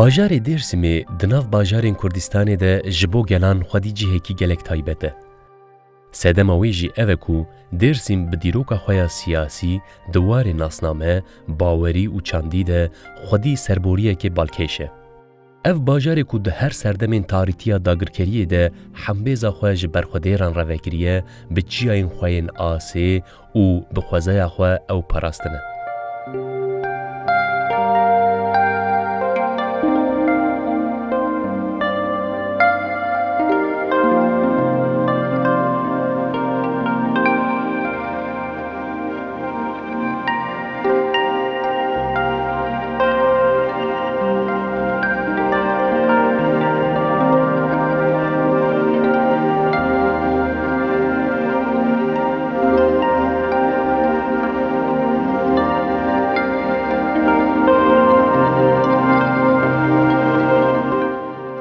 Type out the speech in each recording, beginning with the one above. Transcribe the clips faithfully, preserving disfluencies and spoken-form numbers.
Bajarê Dêrsimê di nav bajarên Kurdistanê de ji bo gelan xwedî cihekî gelek taybet e. Sedema wê jî ev e ku Dêrsim bi dîroka xwe ya siyasî, di warê nasname, bawerî û çandî de xwedî serboriyekê balkêş e. Ev bajarê ku di her serdemên tarîtiya dagirkeriyê de hembêza xwe ji berxwedêran re vekiriye, bi çiyayên xwe yên asê û bi xwezaya xwe ew parastine.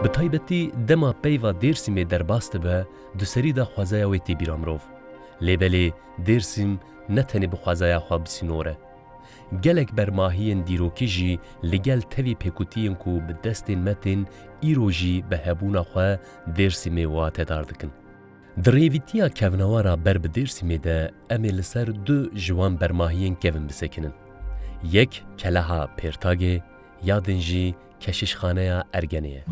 Bi taybetî dema peyva Dêrsimê derbas dibe, di serî de xwezaya wê tê bîra mirov. Lê belê Dêrsim ne tenê bi xwezaya xwe bi sînor e. Gelek bermahiyên dîrokî jî li gel tevî pêkutiyên ku bi destên me tên, îro jî bi hebûna xwe Dêrsimê watedar dikin. Di rêvîtiya kevnewara ber bi Dêrsimê de em ê li ser du ji wan bermahiyên kevin bisekinin. Yek Keleha Pêrtagê, ya din jî Keşişxaneya Ergenê ye.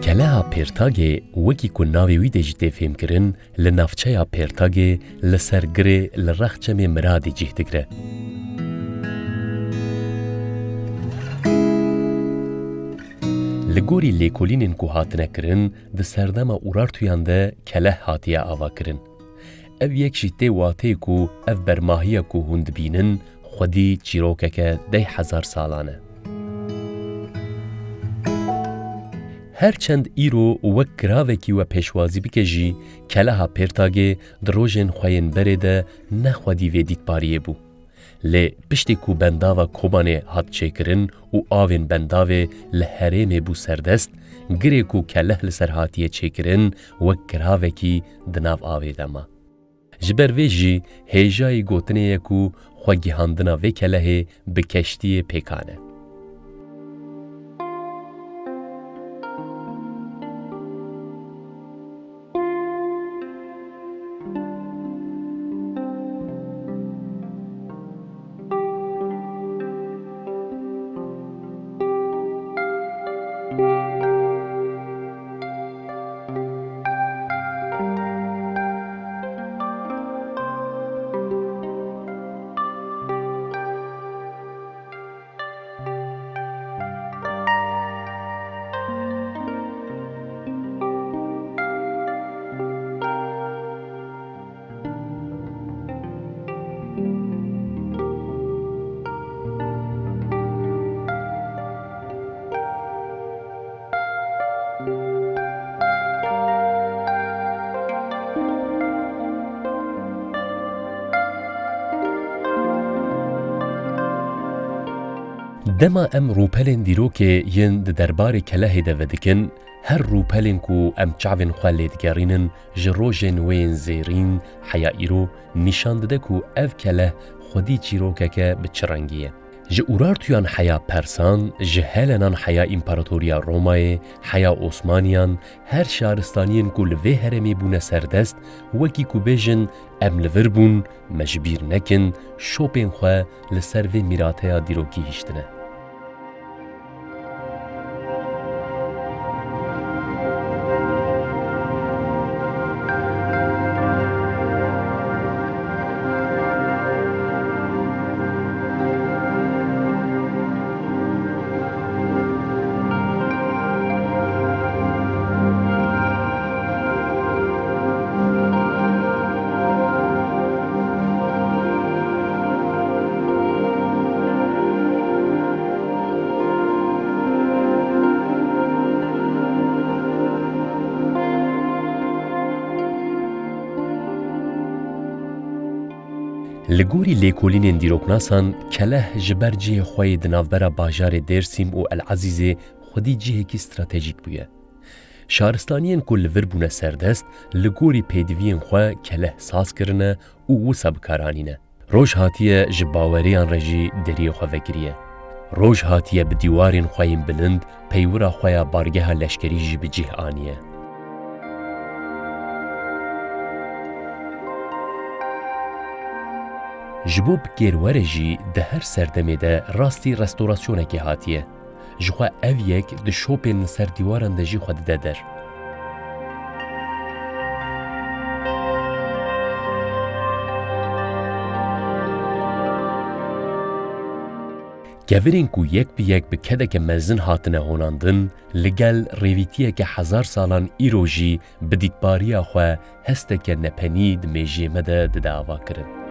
Keleha Pêrtagê, wekî ku navê wî de jî tê fêmkirin, li navçeya Pêrtagê li ser girê li rex çemê Miradê cih digire. Li gorî lêkolînên ku hatine kirin, di serdema Urartuyan de keleh hatiye avakirin. Ev yek jî tê wateyê ku ev bermahiya ku hûn dibînin, xwedî çîrokeke deh hezar salan e. Her çend îro wek kiravekî we pêşwazî bike jî, Keleha Pêrtagê di rojên xwe yên berê de ne xwedî vê dîtbariyê bû. Lê piştî ku bendava Kobanê hat çêkirin û avên bendavê li herêmê bû serdest, girê ku keleh li ser hatiye çêkirin, wek kiravekî di nav avê de ma. Ji ber vê jî hêjayî gotinê ye ku xwegihandina vê kelehê bi keştiyê pêkan e. Dema em rûpelên dîrokê yên di derbarê kelehê de vedikin, her rûpelên ku em çavên xwe lê digerînin, ji rojên wê yên zêrîn heya îro nîşan dide ku ev keleh xwedî çîrokeke bi çi rengî ye. Ji Urartuyan heya Persan, ji Helenan heya Împaratoriya Romayê, heya Osmaniyan, her şaristaniyên ku li vê herêmê bûne serdest, wekî ku bêjin, em li vir bûn, me ji bîr nekin, şopên xwe li ser vê mîrateya dîrokî hiştine. Li gorî lêkolînên dîroknasan, Keleh ji ber cihê xwe yê di navbera bajarê Dêrsîm û El Ezîzê xwedî cihekî stratejîk bûye. Şaristaniyên ku li vir bûne serdest, li gorî pêdiviyên xwe Keleh saz kirine û wisa bi kar anîne. Roj hatiye ji baweriyan re jî deriyê xwe vekiriye. Roj hatiye bi dîwarên xwe yên bilind peywira xwe ya bargeha leşkerî jî bi cih aniye. Ji bo bi kêr were jî di her serdemê de rastî restorasyonekê hatiye. Jixwe ev yek di şopên li ser dîwaran de jî xwe dide der. Kevirên ku yek bi yek bi kedeke mezin hatine honandin, li gel rêvîtiyeke hezar salan îro jî bi dîtbariya xwe hesteke nepenî di mêjiyê me de dide avakirin.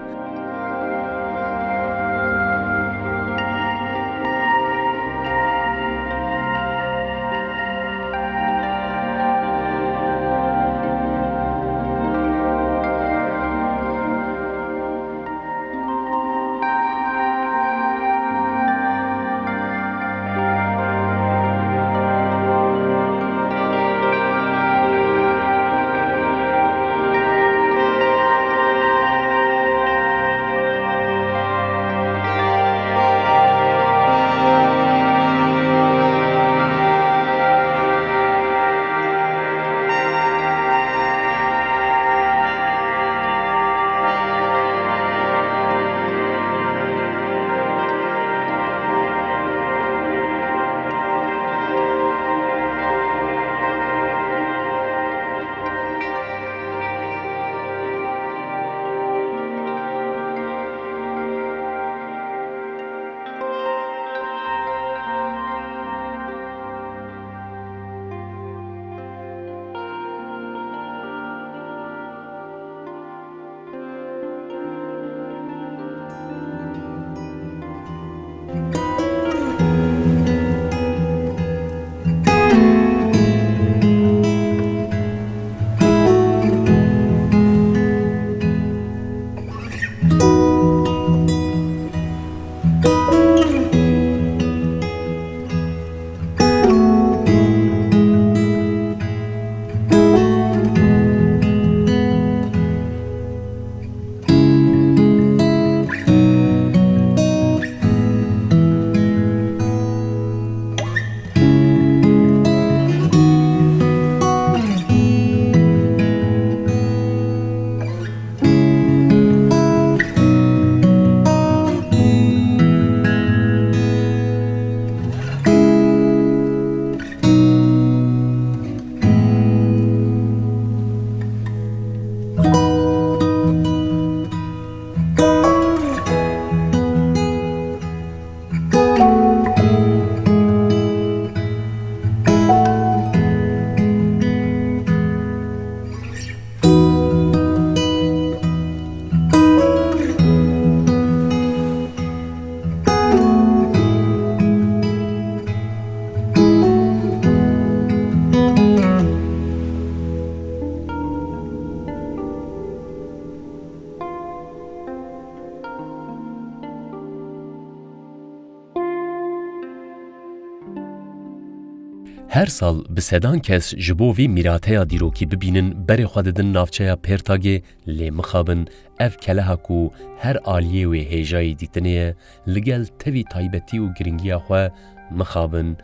Her sal bi sedan kes ji bo vî mîrateya dîrokî bibînin, berê xwe didin navçeya Pêrtagê, lê mixabin ev keleha ku her aliyê wê hêjayî dîtinê ye, li gel tevî taybetî û giringiya xwe mixabin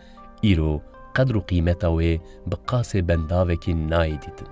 îro qedr û qîmeta wê bi qasê bendavekî nayê dîtin.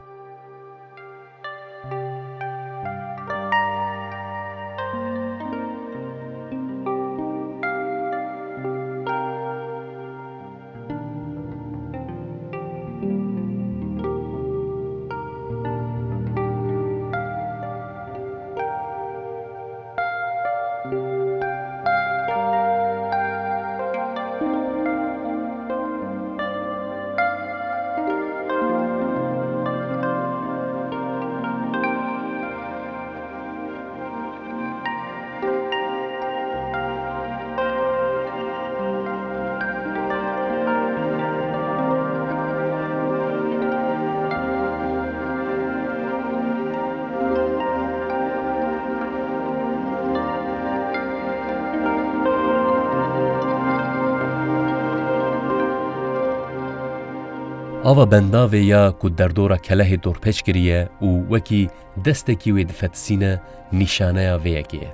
Ava bendavê ya ku derdora kelehê dorpêç kiriye û wekî destekî wê difetisîne, nîşaneya vê yekê ye.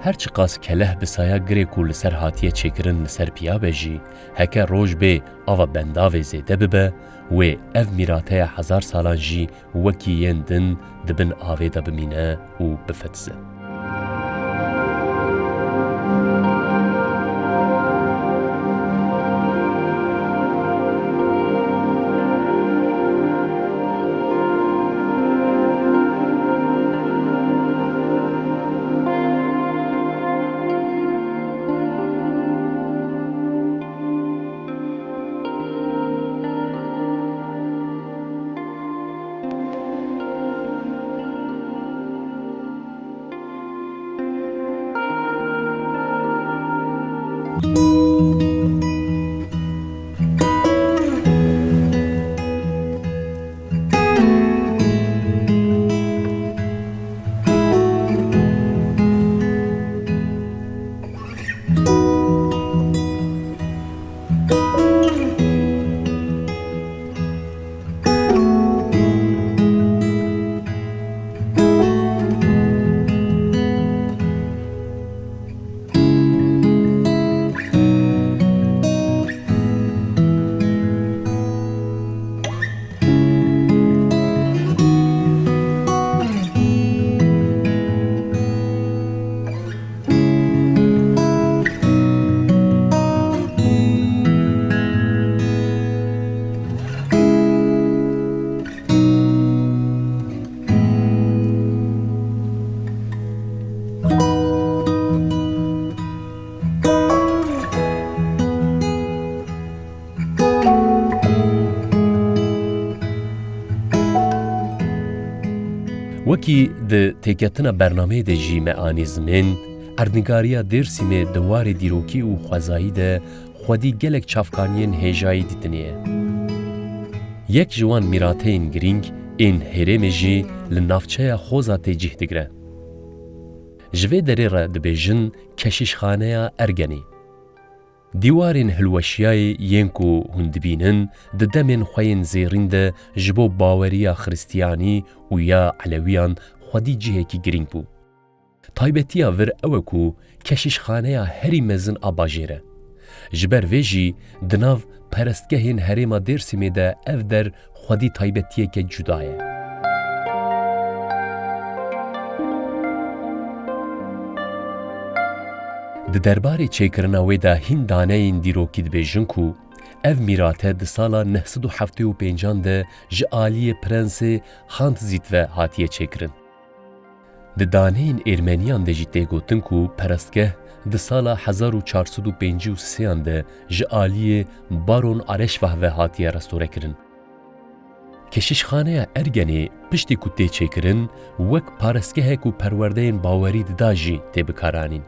Her çiqas keleh bi saya girê ku li ser hatiye çêkirin li ser piya be jî, heke roj bê ava bendavê zêde bibe, wê ev mîrateya hezar salan jî wekî yên din di bin avê de bimîne û bifetize. Wekî di têketina bernameyê de jî me anî zimên, erdnîgariya Dêrsimê di warê dîrokî û xwezayî de xwedî gelek çavkaniyên hêjayî dîtinê ye. Yek ji wan mîrateyên girîng ên herêmê jî li navçeya Xozatê cih digire. Ji vê derê re dibêjin Keşîşxaneya Ergenî. Dîwarên hilweşiyayê yên ku hûn dibînin, di demên xwe yên zêrîn de ji bo baweriya Xiristiyanî û ya Elewiyan xwedî cihekî girîng bû. Taybetiya vir ew e ku keşîşxaneya herî mezin a bajêr e. Ji ber vê jî di nav perestgehên herêma Dêrsimê de ev der xwedî taybetiyeke cuda ye. Di derbarê çêkirina wê de hîn daneyên dîrokî dibêjin ku ev mîrate di sala neh sed û heftê û pêncan de ji aliyê Prensê Hantzit ve hatiye çêkirin. Di daneyên Êrmeniyan de jî tê gotin ku perestgeh di sala hezar û çar sed û pêncî û sêyan de ji aliyê Baron Areşvah ve hatiye restorekirin. Keşîşxaneya Ergenê piştî ku tê çêkirin, wek parestgehek û perwerdeyên bawerî dida jî tê bikaranîn.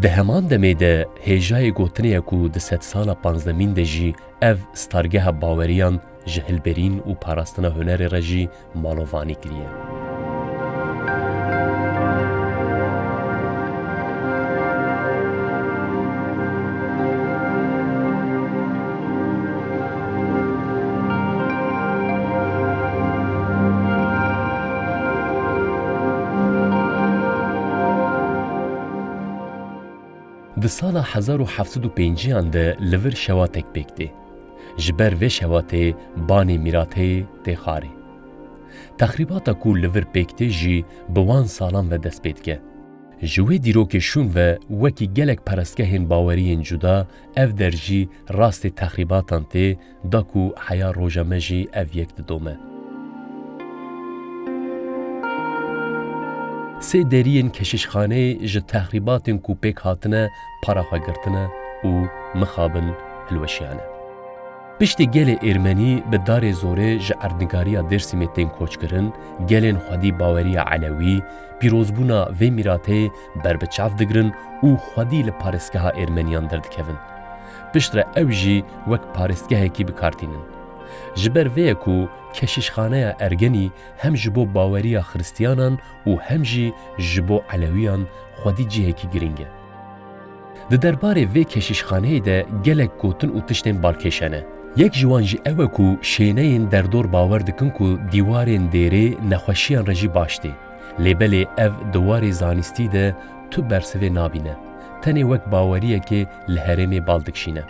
Di heman demê de hêjayê gotinê ye ku di sedsala panzdemîn de jî ev stargeha baweriyan ji hilberîn û parastina hunerê re jî malovanî kiriye. Di sala hezar û heft sed û pêncî an de li vir şewatek pêk tê. Ji ber vê şewatê banê mîrateyê tê xarê. Texrîbata ku li vir pêk tê jî bi wan salan ve dest pê dike. Ji wê dîrokê şûn ve wekî gelek perestgehên baweriyên cuda ev der jî rastê texrîbatan tê, da ku heya roja me jî ev yek didome. Sê deriyên keşîşxaneyê ji texrîbatên ku pêk hatine para xwe girtine û mixabin hilweşiyane. Piştî gelê Êrmenî bi darê zorê ji erdnîgariya Dêrsimê tên koçkirin, gelên xwedî baweriya Elewî, pîrozbûna vê mîrateyê ber bi çav digirin û xwedî li parêzgeha Êrmeniyan derdikevin. Piştre ew jî wek parêzgehekî bi kar tînin. Ji ber vê ye ku keşîşxaneya Ergenî hem ji bo baweriya Xiristiyanan û hem jî ji bo Elewiyan xwedî cihekî girîng e. Di derbarê vê keşîşxaneyê de gelek gotin û tiştên balkêş hene. Yek ji wan jî ew e ku şêneyên derdor bawer dikin ku dîwarên dêrê nexweşiyan re jî baş tê. Lê belê ev di warê zanistî de tu bersivê nabîne. Tenê wek baweriyekê li herêmê bal dikişîne.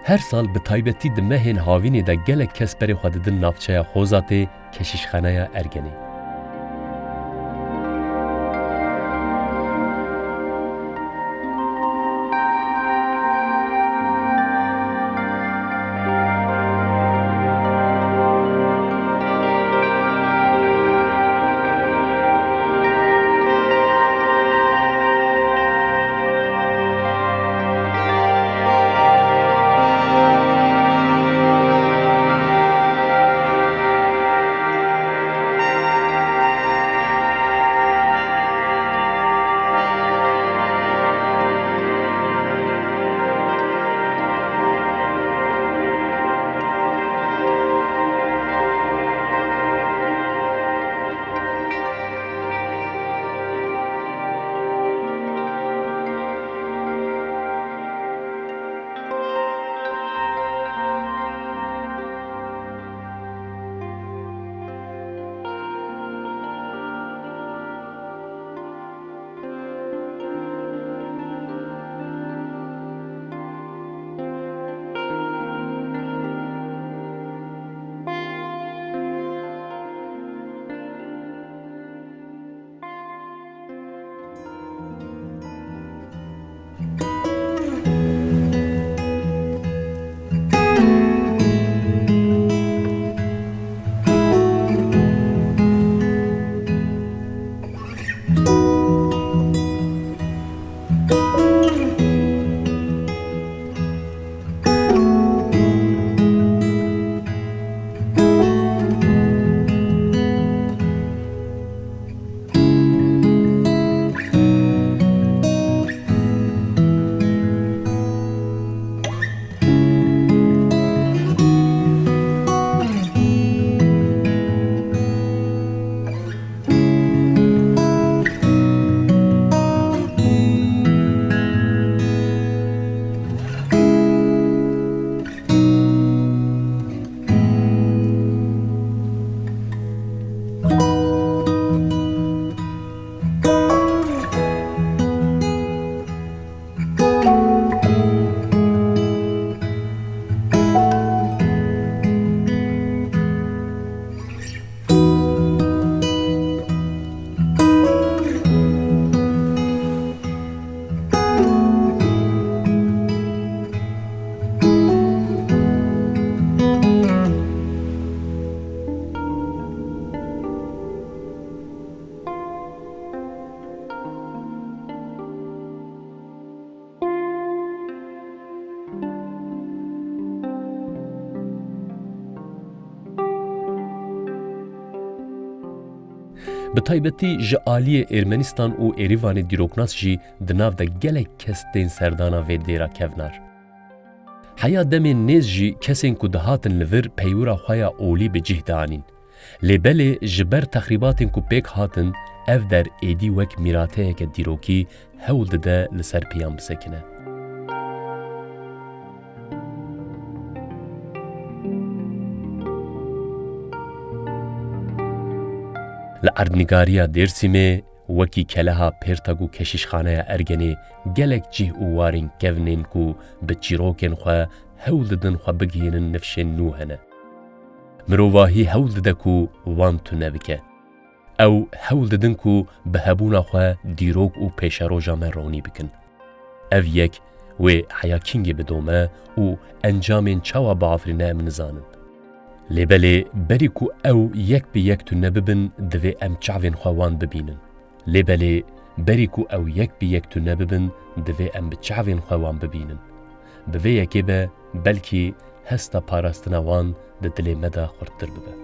Her sal bi taybetî di mehên havînê de gelek kes berê xwe didin navçeya Xozatê, Keşîşxaneya Ergenê. Bi taybetî ji aliyê Ermenistan û Êrîvanê dîroknas jî di nav de gelek kes tên serdana vê dêra kevnar. Heya demên nêz jî kesên ku dihatin li vir peywira xwe ya olî bi cih dianîn. Lê belê ji ber texrîbatên ku pêk hatin, ev der êdî wek mîrateyeke dîrokî hewl dide li ser piyan bisekine. Li erdnîgariya Dêrsimê wekî keleha Pêrtag û Keşîşxaneya Ergenê gelek cih û warên kevn ên ku bi çîrokên xwe hewl didin xwe bigihînin nifşên nû hene. Mirovahî hewl dide ku wan tune bike. Ew hewl didin ku bi hebûna xwe dîrok û pêşeroja me ronî bikin. Ev yek wê heya kîngê bidome û encamên çawa biafirîne em nizanin. Lê belê berî ku ew yek bi yek tune bibin, divê em çavên xwe wan bibînin. Lê belê berî ku ew yek bi yek tune bibin, divê em bi çavên xwe wan bibînin. Bi vê yekê be, belkî hesta parastina wan di dilê me de xurttir bibe.